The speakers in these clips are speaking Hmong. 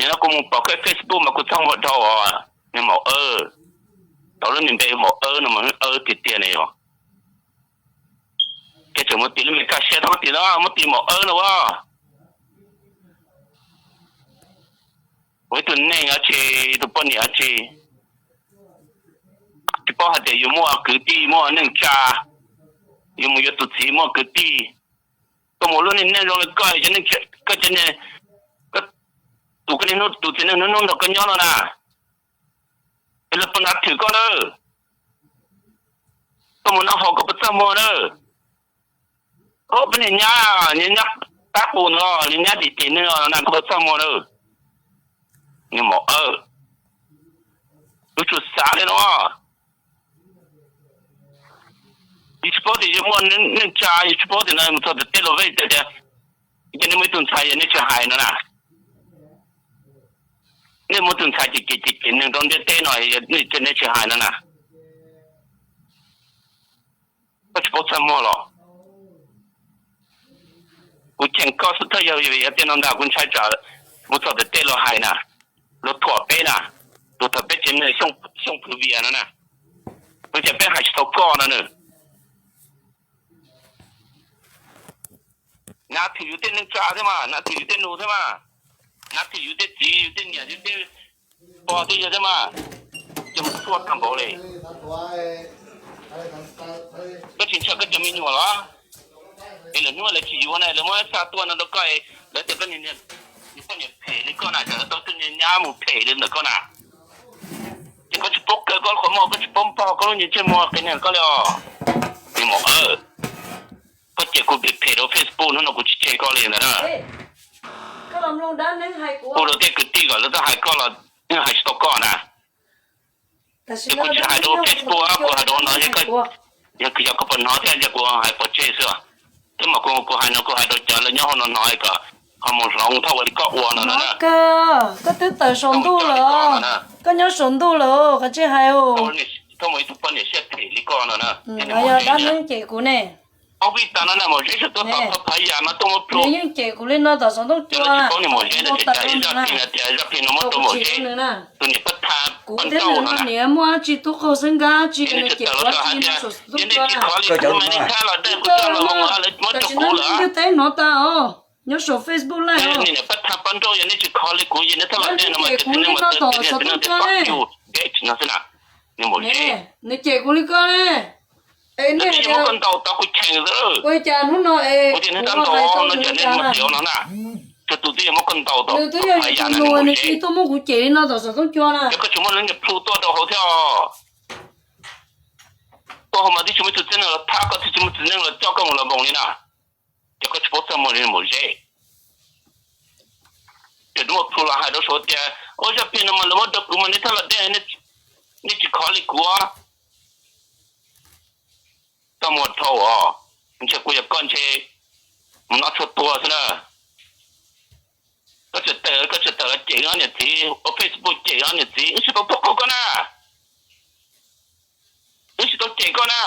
Nim no kuv mus pom koj Facebook mas kuv txaj muag dhau os, niag maum Awb. Tau lub niag npe maum Awb no mas awb tiag tiag ne yom. Koj tseem mus tis lub me kaj siab tau tis no muab tis maum Awb no as. Ua ib tug neeg dab tsi, tus poj niam dab tsi, tsis paub hais tias yus muaj kwv tij muaj neej tsa, yus mus yuav tus txiv muaj kwv tij. Koj mus lub niag neej zoo li koj, koj, tus koj niag hnub tus txiv neej hnub hnub nrog koj nyob no na, es lawv puas nav thwm koj na? Koj mus noj haus koj puas txaj muag na? Peb niag nyab, niag nyab qab qus no, niag nyab dim tis neeg no na koj puas txaj muag na? Niag maum Awb, wb tsuas xav li no. Yus tsis paub tias yus muaj neej tsa, yus tsis paub tias no mus txog tim tej luag vej tias, ces nej muaj ib tug ntxhais yog nej tsis hais no na. Nej muaj tus ntxhais ces ces ces neeg rau ntiaj teb no, nej tsis hais no na. Koj tsis paub txaj muag los? Kuv cheem koj xwb thiaj yog vim yog tias no ntag kuv ntshai tsam mus txog tim tej luag hais na, luag thuam peb na, tus thaum peb tsev neeg Xyooj Plhws Vias no na, kuv tias peb hais tsis tau koj no na. Nav thwm yus tej neej tsa thiab mas, nav thwm yus tej nus thiab mas, nav thwm yus tej txiv yus tej niam yus tej pog tej yawg thiab mas, ces mus txhua tag npaum li. Koj tsis ntshai koj cov me nyuam los? Es lwm hnub lawv tsis yuav na, lawv muab xa tuaj no rau koj, lawv tias koj niag, niag poj niam phem li koj na, tsam lawv tau tus niag nyab mus phem li ntawm koj na. Ces koj tsis paub kaw koj qhov muag, koj tsis paub npog koj lub ntsej muag qias neeg koj li os. Niag maum Awb, koj cem kuv phem phem rau Facebook hnub no kuv tsis tseg koj li ntawd na. Kuv rau tej kwv tij kom lawv txhob hais koj los yeej hais tsis tau koj na. Ces kuv tsis hais rau Facebook, kuv hais rau no, yog koj puas hnov thiab yog kuv hais pov tseg xwb. Thiab mas kuv hais no kuv hais rau cov lawv nyob hauv no hnov kom ho mus hloov thaum ua li koj ua no na. Koj twb tawm saum ntuj lawm, koj nyob saum ntuj lawm, koj tsis hais. Thaum mus ib tug poj niam siab phem li koj no na, yog dab neeg cem kuv ne. Ob vij tas no na, maum Zeb sawv tuaj tom tau phav yam mas tuaj muab plhu. Nws yeej cem kuv li no tom saum ntuj cua na, tsis paub niag maum Zeb no tsis tas ib zaj plig na tias zaj plig no muab rau maum Zeb, tus niam pab tha pab nrauj no na. Niam muaj dab tsi tub qaug xwb nkab tsis, nws cem kuv dab tsi no saum ntuj cua na. Yog nej tsis khov li kuv mas nej thab los daj kuv txaj los moo lawv muab rau kuv lawm. Ntiaj teb hnov tas os, nyob saum Facebook Live os. Niam pab tha pab nrauj, yog nej tsis khov li kuv ces nej thab los daj no mas cem kuv li no tom saum ntuj cua ne. Bitch no xwb na, niag maum Zeb. Nws cem kuv li ko ne. Es nej twb yog muab koj ntaus tau kuv cheem xwb. Ua cas hnub no es kuv tias nws tab ntaus no ces nej mus dev no na. Txhua tus twb yog muab koj ntaus tau, nws twb yog yus tus nus, nws tsis tuaj muab kuv cem li no tom saum toj cua na. Ces koj tsis muab lub niag plhu tuaj rau hauv thiab os. Tuaj hauv mas twb tsis muaj ib tug txiv neej los thab koj, twb tsis muaj txiv neej los coj koj mus los voos li na. Ces koj tsis paub txaj muag li maum Zeb. Ces twb muaj plhu los hais rau saud tias ua zaj plig no mas lawv muab rau kuv mas nej thab los dej, nej tsis khov li kuv. Txaj muag dhau os, ntshe kuv yog koj ntshe mus noj tshuaj tuag xwb na. Koj tseem tawm, koj tseem tawm los cem ob niam txiv, ua Facebook cem ob niam txiv, wb tsis tau tuaj qaug koj na. Wb tsis tau cem koj na.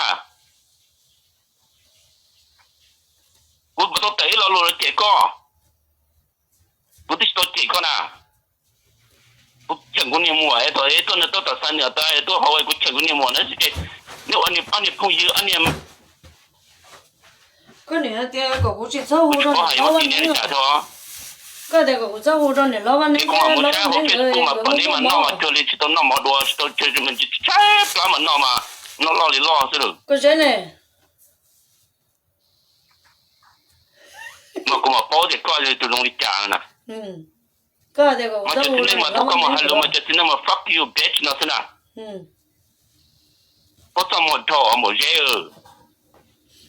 Kuv tau tawm ib lo lus los cem koj. Kuv twb tsis tau cem koj na. Kuv cheem kuv niag muam es thaum es tuaj nws tuaj tom Xav Niam tas es tuaj hauv es kuv cheem kuv niag muam na, tsis ces nej ua niag phooj ywg ob niag. Koj niam tias kom kuv tsis txhob hu rau niam hlob Vaj Neeb. Koj tias kom kuv txhob hu rau niam hlob Vaj Neeb, kuv mam mus saib hauv Facebook mas pom neb mas noj mas cuag li tsis tau noj mov dua, tsis tau tshaib plab mas noj mas noj loj li loj xwb lawm. Koj saib ne. Mas kuv mam paub tias koj yog tus zoo li cas na. Mas cov txiv neej mas thaum koj mus hais lus mas cov txiv neej mas fuck you bitch no xwb na. Paub txaj muag dhau maum Zeb.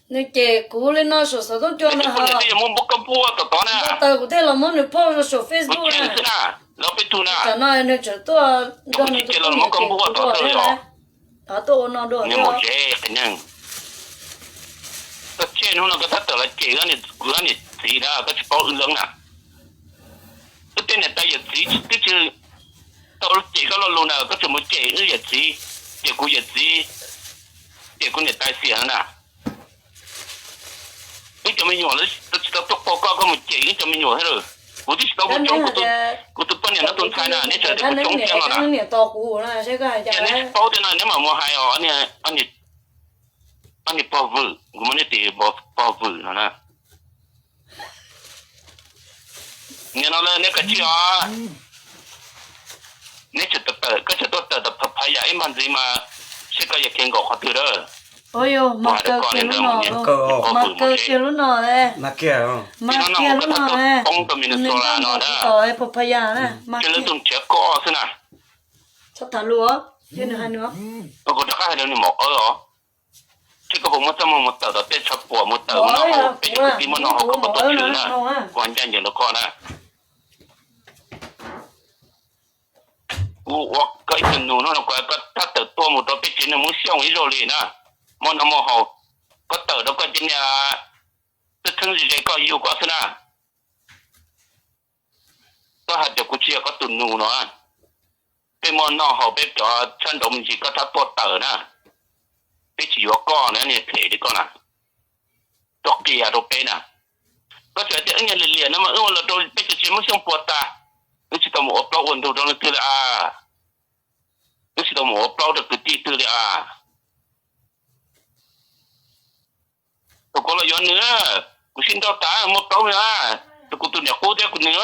Nws cem kuv li no saum xov tooj cua no, twb yog muab npua koj npua tom tod na. Npua taws kuv thiaj los muab nws post rau saum Facebook na. Xwb na, los peb tug na. Tam no nws tseem tuaj nrog nws tus phooj ywg cem kuv dua thiab na. Thov tuaj ua no dua thiab. Maum Zeb qias neeg. Koj tseg hnub no koj thab tawm los cem kuv ob niam txiv na, koj tsis paub wb leej na. Wb tej niam tais yawm txiv twb tsis tau cem koj lo lus na, koj tseem mus cem wb yawm txiv, cem kuv yawm txiv, cem kuv niam tais xiam na. Wb cov me nyuam tsis tau tuaj qaug koj, koj mus cem wb cov me nyuam thiab lawm. Kuv twb tsis tau mus coob kuv tus Ob niam no tus ntxhais na, neb tseem tias kuv tsoov tiag no na. Yog neb tsis paub tiag no neb mam mus hais os, ob niag pog vwm, kuv muab neb tis pog vwm no na. Nim no lawm neb kav tsij os, neb tseem tawm, koj tseem tuaj tawm tau phav yam ib npag ntxiv mas seb koj yuav khiav nkaum qhov twg lawm. Mas kiag lub no, mas kiag lub no, poob rau Minnesota no na. Ces lawv tus nrhiav koj xwb na. Kuv rov qab hais rau nws maum awb os, seb koj puas muaj txaj muag mus tawm tom tej tshav puam, mus tawm mus noj haus, peb cov kwv tij muaj noj haus koj puas tuaj tshwm na. Kuv ncaj ncees rau koj na. Kuv ua koj ib tug nus no, koj thab tawm tuaj mus rau peb tsev neeg Hmoob Xyooj ib zaug li na. Muaj noj muaj haus, koj tawm rau koj cov niag txheeb txheeb ze ze koj yug koj xwb na. Koj hais tias kuv tsis yog koj tus nus no. Peb muaj noj haus, peb cov tshab nraud me ntsis koj thab tuaj tawm na. Peb tsis yuav koj na, niag phem li koj na. Tuaj qhia rau peb na. Koj tseem tias wb niag liam liam no mas wb ua los rau peb cov tsev Hmoob Xyooj puas tas. Wb tsis tau mus ua plaub ua ntug rau leej twg li as. Wb tsis tau mus ua plaub rau kwv tij twg li as. Thaum kuv los yuav nws, kuv sib nrauj tas muaj plaub na, tus kuv tus niam qub thiab kuv nws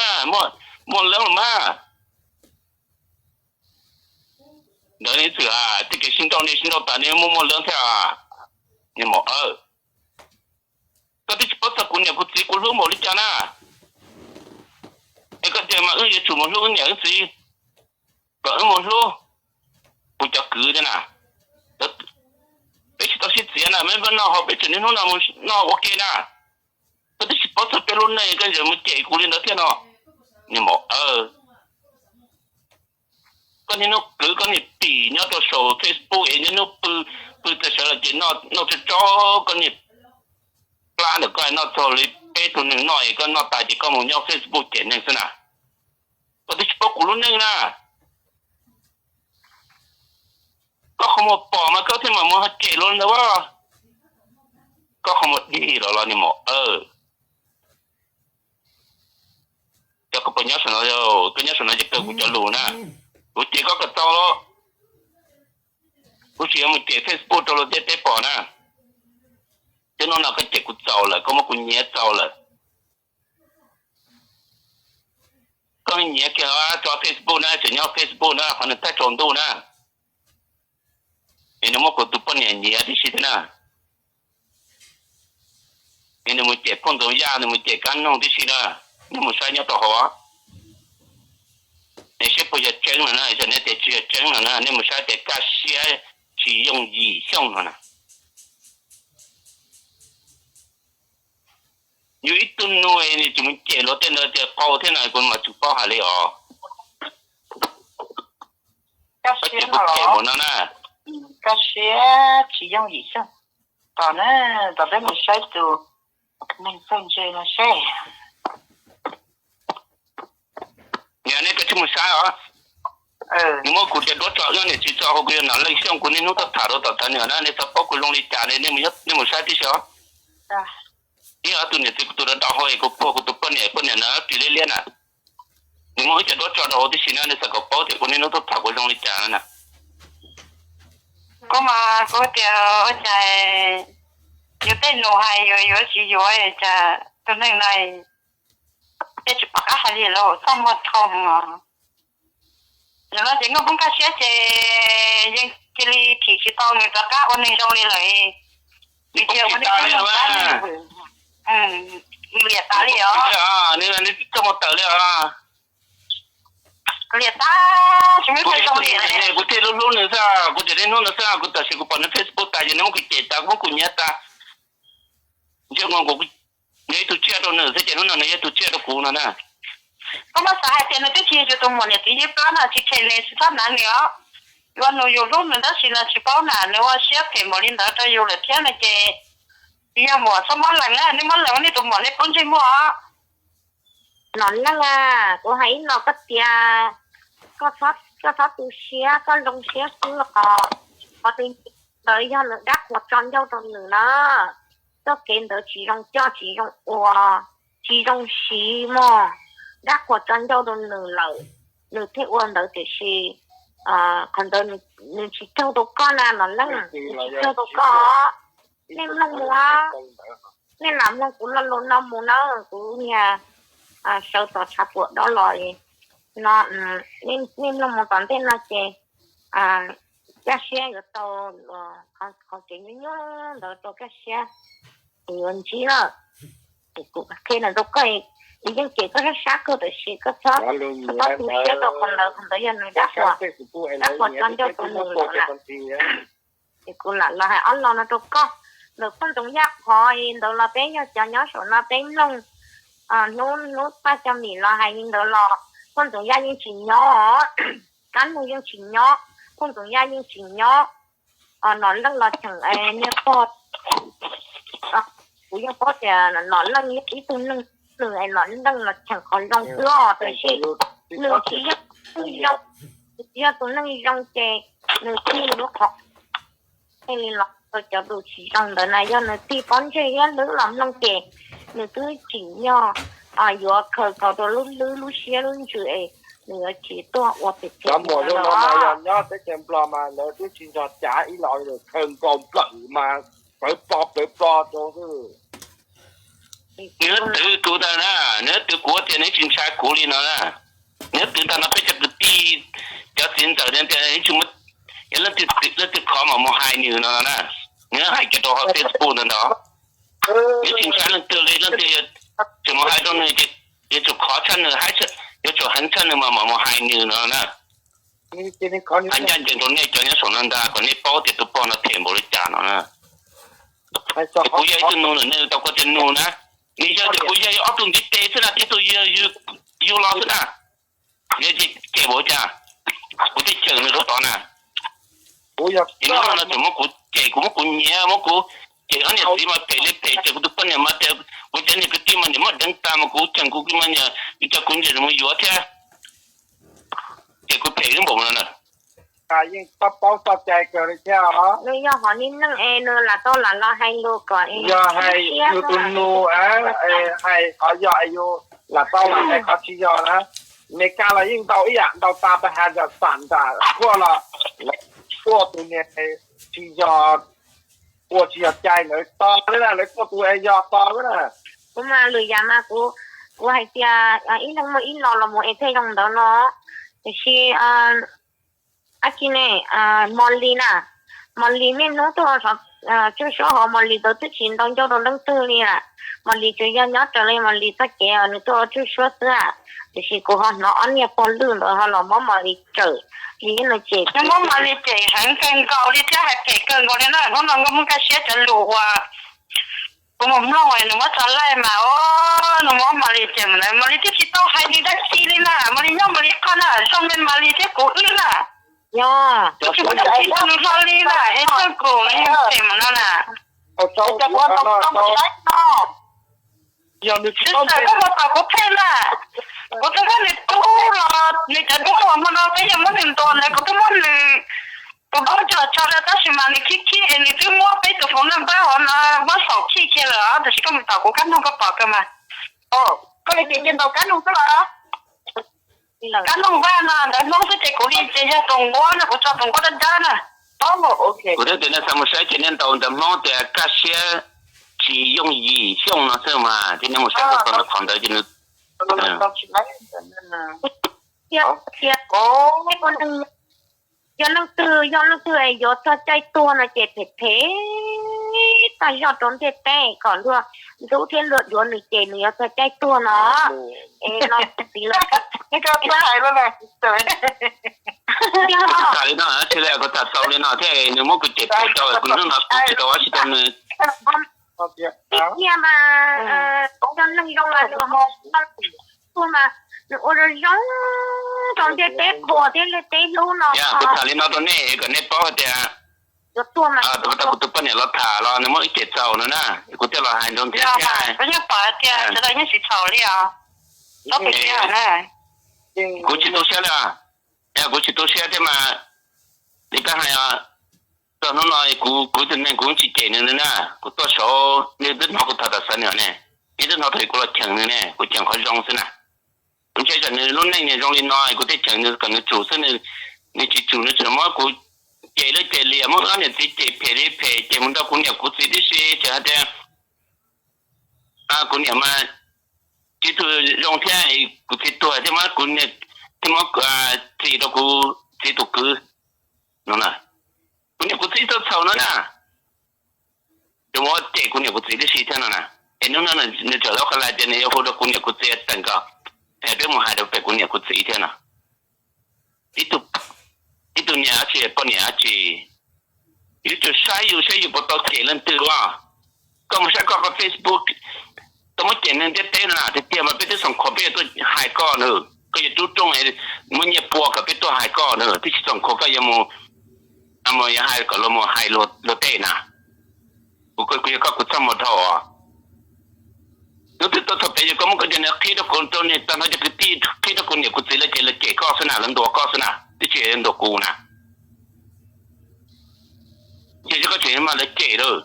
muaj leej los mas. Ntawd nej txwm hais tej kev sib nrauj, nej sib nrauj tas nej muaj muaj leej thiab. Niag maum awb, koj twb tsis paub txog kuv niam kuv txiv kuv hlub npaum li cas na. Es koj tias mas wb yuav tsum mus hlub wb niam wb txiv kom wb mus hlub kuv cov kwv thiab na. Peb tsis tau sib txiav na, peb noj haus peb tseem niaj hnub no mus noj ua ke na. Koj twb tsis paub txog peb lub neej koj tseem mus cem kuv li ntawd thiab no. Niag maum awb, koj niaj hnub kwv koj niag pim nyob rau saum Facebook es niaj hnub pw, pw txog sawv los ces noj tso tso koj niag plab ntawm koj, noj txog li peb tug neeg noj es koj noj tas ces koj mus nyob Facebook cem neeg xwb na. Koj twb tsis paub kuv lub neej na. Koj qhov muag pom mas koj thiaj mam mus ho cem luag ntawd as. Koj qhov muag dig los los niag maum awb. Cov koj puas nyob saum no, koj nyob saum no ces kawg kuv cov lus na. Kuv cem koj kom txaus los, kuv tsis yuav mus cem Facebook rau luag tej peb pom na. Twb hnub no koj cem kuv txaus lawm, koj muab kuv nyiav txaus lawm. Koj nyiav kiag tso Facebook na, tseem nyob Facebook na, qhov nws tag tsaus ntuj na. Es nws muab kuv tus poj niam nyiav tib si thiab na. Es nws mus cem Phooj Ntxoov Yaj, nws mus cem Kab Noog tib si na. Nej mus saib nyob rau hauv. Es seb puas yog tseeb no na, yog nej tias tsis yog tseeb no na, nej mus saib tias Kaj Siab Tsis Yooj Yim Xyooj no na. Yus ib tug nus nws tseem mus cem luag tej ntawd tias qau thiab no kuv mas tsis paub hais li os. Koj cem kuv cem mus no na. Koj siab tsis yooj yim xyoo. Tom na, tom peb mus saib tus neeg txawj ntse no seb. Niam, nej kav tsij mus saib os. Nws muab kuv cov duab tso, niam tsis tso hauv, kuv yog Nam Leej Xyooj, kuv niaj hnub tuaj tham rau tom thav nws na, nej xav paub kuv zoo li cas nej mus saib tib si os. Ib ob tug niam txiv kuv tus rau rau hauv es kuv puag kuv tus poj niam, poj niam na ris liab liab na. Nws muab wb cov duab tso rau hauv tib si na, nej xav kom paub tias kuv niaj hnub tuaj tham kuv zoo li cas na. Kuv mas kuv tias ua cas yus tej nus hais yuav yuav tsis yuav cas tus neeg no tej tsis pom qab hais li los txaj muag dhau os. Yog no ces Nkauj Hmoob Kaj Siab ces yeej cia li thim tsis tau nws rov qab ua neeg zoo li lawm. Nws cia ua neeg zoo qab, liam tas li os. Nws txaj muag tawm li os. Liam tas, tsis muaj zoo li. Kuv thiaj hlub hlub nws xwb, kuv tseem niaj hnub nws xwb, kuv tam sim kuv pom nws Facebook tas ces nws muab kuv cem tas, kuv muab kuv nyiav tas. Ntshe kuv yog ib tug tsiaj rau nws xwb ces hnub no nws yog ib tug tsiaj rau kuv no na. Koj muab xav hais tias nws twb tsis yog yus tus muam niam txiv yeeb plab no tsis them nws tsis txhob hnav nws os. Yus ua nus yus hlub nws tab sis no tsis paub na nws ua siab phem npaum li ntawd rau yus lawm thiab no ces yog muam txhob muab lees na, nej muab lees nej tus muam nej poob ntsej muag os. Nom Leej, kuv hais ib los koj tias koj txhob tu siab, koj zoo siab xwb os. Qhov twg ntawd yog lawv dab qhuas tso ncauj rau nws na. Txoj kev ntawd tsis zoo coj, tsis zoo ua, tsis zoo siv mog. Dab qhuas tso ncauj rau nws lawm. nws thiaj ua ntawd, tiam sis qhov ntawd nws tsis raug rau koj na Los Leej, nws tsis raug rau koj. Nej mloog mus, nej lam mloog kuv lo lus no mus na, kuv niag sawv tom tshav puam dob los no, nej mloog mus tom ntej no ces Caj Siab yuav tau qhov kev nyuaj nyuaj ntawd rau Caj Siab, yuav ntsib na. Kuv qhia ntawm rau koj, yeej cem koj sab sab kawg, tiam sis koj txhob, koj txhob tu siab rau qhov ntawd, qhov ntawd yog nws dab qhuas, dab qhuas tso ncauj rau nws lawm na. Es kuv lam los hais ob lo no rau koj. Ntawm Phooj Ntxoov Yaj qhov ntawd los peb yog cov nyob saum no peb mloog, hnub hnub Paj Cov Mim los hais li ntawd los Phooj Ntxoov Yaj yeej tsis nyob, Kab Nug yeej tsis nyob, Phooj Ntxoov Yaj yeej tsis nyob, Nom Leej los cheem niag pog, kuv yeej paub tias Nom Leej ib tug neeg, nws es Nom Leej los cheem qhov zoo xwb os, tiam sis nws tsis yog, nws tsis yog tus neeg zoo ces nws thiaj li lub qhov, thiaj li los rau cov tus tsis zoo ntawd na. Yog nws tig pob ntseg thiab hlwb los mloog ces nws twb tsim nyog yuav khaws khaws rau lub hlwb lub siab lub ntsws es nws yuav tsis tuaj ua phem phem li no. Yog nyob teb chaws Nplog mas lawv twb tsis nrog cav ib los, khaws nkaus nplawm mas plawv plo plawv plo rau xwb. Nws twv kuv ntag na, nws twv kuv tias nws tsis ntshai kuv li no na. Nws twv ntag no peb cov kwv tij, cov txiv ntxawm tias nws tsis muaj, yog leej twg khov mas mus hais nws no na. Nws hais kiag rau hauv Facebook ntawd ntag. Nws tsis ntshai leej twg li, leej twg tseem mus hais rau nws ces yuav tsum khov tshaj nws, yuav tsum heev tshaj nws mas mam mus hais nws no na. Hais ncaj ncees rau nej cov nyob saum no ntag kom nej paub tias tus pog no phem npaum li cas no na. Kuv yog ib tug nus ntawm nej tau koj tej nus na. Nws yog tias kuv yog ob tug ntiv tes xwb na, tib tug yug los xwb na. Yog cem npaum cas, kuv thiaj cheem nws rau tod na. Ces nws no tseem muab kuv cem, kuv muab kuv nyiav, muab kuv cem ob niam txiv mas phem li phem, cem kuv tus poj niam mas tias kuv cov niag kwv tij mas niam muaj deev tas mas kuv cheem kuv kwv mas niam coj kuv ntsia mus yuav thiab. Ces kuv phem wb npaum no na. Yeej paub txoj cai kawg li thiab. Nws yog hom neeg es nws lam tau lam los hais lus kom yog hais yus tus nus, hais qhov yog es yus lam tau lam hais qhov tsis yog na. Meskas los yeej ntau ib yam, ntau tas tas has nram xam nram quaj los lawv quaj tus niag tsis yog, ua tsis yog cai ntawd to li na, lawv quaj tus es yog to li na. Kuv mas lwm yam mas kuv, kuv hais tias ib leeg muaj ib lo los mus es thiaj zoo ntawd no. Tiam sis ab tsi ne, Mos Lis na, Mos Lis niaj hnub tuaj tswj suab hauv, Mos Lis ntawd twb tsis ntau ncauj rau leej twg li. Mos Lis tsuas yog nyob raws li Mos Lis txoj kev nws tuaj tswj suab xwb. Tiam sis kuv ho hnov ob niag pog lwj ntawd ho los muab Mos Lis cem, li nws cem, nws muab Mos Lis cem heev kawg nkaus li thiab hais phem kawg nkaus li na. Hnub no nkauj Hmoob Kaj Siab cov lus uas kuv mus mloog nws muab tso laij mas, o, nws muab Mos Lis cem ntawd Mos Lis twb tsis tau hais li dab tsi li na, Mos Lis nyob Mos Lis qhov na, zoo li Mos Lis thiab kuv wb na. Yog twb tsis muaj dab tsi rau nws hlo li na, es txog kuv li cem no na. Yog nws tsis tau koj mus tom kuv pheej na, kuv twb muab nws tub los nws cov tub uas hmo no peb yuav muab nws ntuas ntawd kuv twb muab nws, kuv muab coj tso rau tab sis mas nws khib khib es nws twb muab peb tus foom naj npab hov no muab saum khij kiag lawm, tab sis koj mus tom kuv Kab Noog koj pom kawg mas. Koj li ces cia ntaus Kab Noog xwb los? Kab Noog Vaj no ntawv Hmoob xwb ces kuv li ces yog tus nquab no, kuv tso tus nquab dab dab na. Kuv twb tias nej xav mus saib ces nej ntaus ntawv Hmoob tias Kaj Siab Tsis Yooj Yim Xyooj no xwb mas, ces nej mus saib tau ntawm qhov ntawd ces nws Yog leej twg, yog leej twg yuav txog caij tuag no ces phem phem tag zog rau ntiaj teb kom luag ntxub thiab luag duav nws ces nws yuav txog caij tuag no. Es no txiv lawm. Tsis tas li no, tsis li kuv tham txaus li no thiab nws muab kuv cem phem rau kuv hnub no kuv tsis tau ua tsis tau nws. Ib tiag mas yog neeg zoo mas nws tuag mas nws ua zoo zoo rau ntiaj teb qhuas thiab ntiaj teb hlub no. Kuv tham li no rau nej kom nej paub hais tias yuav tuag mas tau kuv tus poj niam los tham los nws muab wb cem txaus no na, kuv thiaj los hais rau ntiaj teb. Koj yeej pom tias sawv daws yeej tsis txhaum li os. Kuv tsis tu siab li, kuv tsis tu siab thiab mas li koj hais os. Txog hnub no kuv, kuv tus neeg kuv tsis cem nws li na. Kuv tuaj saud nej twb hnov kuv tham tam xav nws ne, nej twb hnov thaum kuv los cheem nws ne, kuv cheem qhov zoo xwb na. Ntshe tsam nws lub neej nws zoo li no, kuv thiaj cheem nws kom nws tsum xwb. Nws tsis tsum, nws tseem muab kuv cem laj cem liam, muab ob niam txiv cem phem li phem, cem mus rau kuv niam kuv txiv tib si, tseem hais tias kuv niam mas tsis tug zoo thiab, kuv txiv tuag thiaj muab kuv niam, thiaj muab txim rau kuv txiv tus kwv no na. Kuv niam kuv txiv txhaum txhaum no na, yuav muab cem kuv niam kuv txiv tib si thiab no na. Es hnub no nws tseem lab qha lais tias nws yuav hu rau kuv niam kuv txiv teem kom peb mus hais rau pem kuv niam kuv txiv thiab no. Ib tug niam dab tsi poj niam dab tsi, yuav tsum saib yus saib yus puas tau cem leej twg os. Koj mus saib koj qhov Facebook, koj muab cem neeg ntiaj teb no na, tiag tiag mas peb twb xoom khuav peb yuav tuaj hais koj na. Koj yuav rub rooj muab nyiaj pua kom peb tuaj hais koj na, twb tsis xoom khuav koj yuav mus, mus yuav hais kom luag mus hais luag tej na. Kuv, kuv yog koj kuv txaj muag dhau os. Hnub twg tuaj txog pem yog koj muab koj cov niag qhib rau kuv, rau niag tag nrho cov kwv tij, qhib rau kuv niam kuv txiv lawv ces lawv cem koj xwb na, lawv ntuas koj xwb na, twb tsis ntuas kuv na. Ces koj tseem mas lawv cem lawm.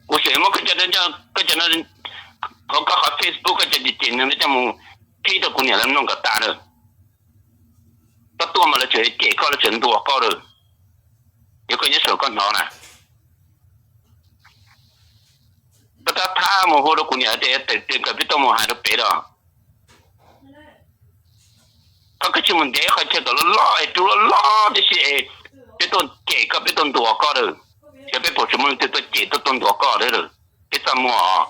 Kuv tseem muab koj cov, koj cov, hauv koj qhov Facebook koj cov cem cem neeg coj mus qhib rau kuv niam lawv mloog kom tas na. Koj tuaj mas lawv tseem cem koj, lawv tseem ntuas koj lawm. Yog koj nyob saum koj hnov na, koj tab thab mus hu rau kuv niam tias kom peb tuaj mus hais rau pem los. Koj kav tsij mus ntiav ib qho chaw kom loj loj es rub loj loj tib si es peb tuaj cem koj, peb tuaj ntuas koj lawm. Xyov peb puas tseem muaj leej twg tuaj cem tuaj tuaj ntuas koj thiab lawm. Peb txaj muag os.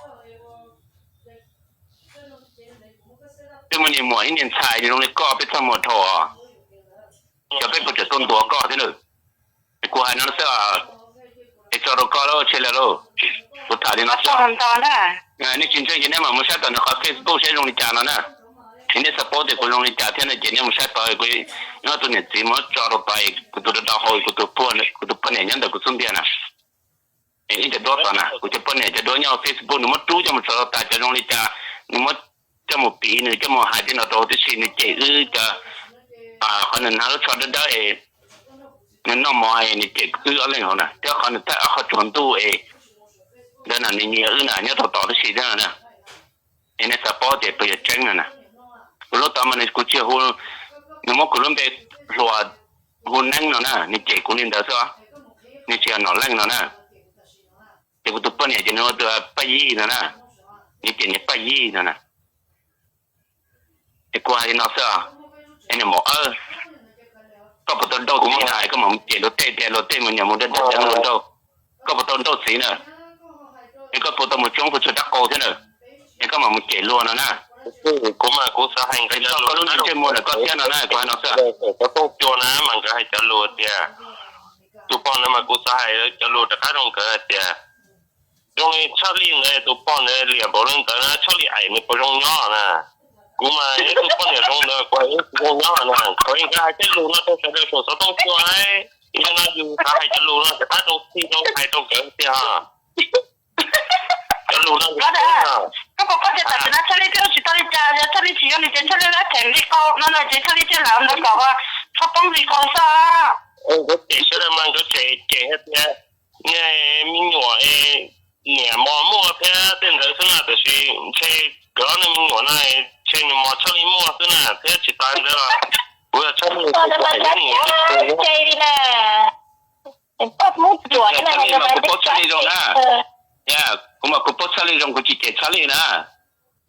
Peb muaj niag muam ib niag ntxhais zoo li koj peb txaj muag dhau os. Xyov peb puas tseem tuaj ntuas koj thiab lawm. Es kuv hais no xwb, es tso rau koj lawm, tsis li lauj. Kuv tham li no xwb. Nej tsis ntseeg ces nej mam mus saib tom nws qhov Facebook saib zoo li cas no na. Es nej xav paub tias kuv zoo li cas thiab no ces nej mus saib tod, kuv nyob tus niam txiv mus tso rau tod, kuv tus dau dau hau, kuv tus poj niam nyob ntawm kuv xub ntiag na. Ib cov duab tod na, kuv cov poj niam cov duab nyob Facebook nws muab rub coj mus tso rau tas cov zoo li cas, nws muab coj mus piv, nws coj mus hais tej no rau tib si, nws cem wb cov, qhov nws hnav lub tsho dawb dawb es nws noj mov es nws cem wb ob leeg hauv na, thiab qhov nws thaij ob qho tsuag ntuj es ntawd na, nws nyiam wb na, nyob rau tod tib si thiab no na. Es nej xav paub tias puas yog tseeb no na. Kuv lub tod mas nws, kuv tsis hu, nws muab kuv lub npe hluas hu Neeb no na, nws cem kuv li ntawd xwb, nws tsis yog Nom Leej no na. Ces kuv tus poj niam ces nws hu tias Paj Yij no na, nws cem niag Paj Yij no na. Es kuv hais li no xwb, es niag maum Awb, koj puas tau nrauj txiv na, es koj mam mus cem luag tej tias luag tej me nyuam mus dab dab deev luag nrauj, koj puas tau nrauj txiv na? Es koj puas tau mus tsoob puas tsawg dab qau thiab na? Es koj mam mus cem luag no na. Kuv mas kuv xav hais nkawd cov lus, koj lub ntsej muag ntawm koj thiab no na, kuv hais no xwb. Xov tooj cua na mas nkawd hais cov lus tias, tus poj no mas kuv xav hais cov lus rov qab rau nkawd hais tias, zoo li Txhaj Lij ntawd, tus poj ntawd liam npaum li ntawd na, Txhaj Lij aim nws puas zoo nyob na? Kuv mas yog tus poj niam zoo ntawd kuv hais yeej tsis zoo nyob na. Thaum nkawd hais tej lus no rau sawv daws saum xov tooj cua, yog no yus xav hais cov lus no rov qab rau txhij rau hais rau nkawd tiag. Cov lus no, koj puas paub tias tam sim no Txhaj Lij twb ua tsis tau li cas, yog Txhaj Lij tsis yuav nws ces Txhaj Lij lab them li qau no no ces Txhaj Lij thiaj lam ua ntawd kom txhob poob li qau xwb. Nkawd cem sawv daws mas nkawd tseem cem hais tias, niag me nyuam, niam mos muaj thiab tej ntawd xwb na, tiam sis ntshe nkawd ob niag me nyuam no ntshe nws mos Txhaj Lij muaj xwb na, thiab tsis tas ntawd los kuv yog Txhaj Lij kuv hais yeej mus Txhaj Lij mas kuv paub Txhaj Lij zoo na. Kuv mas kuv paub Txhaj Lij zoo, kuv tsis cem Txhaj Lij na.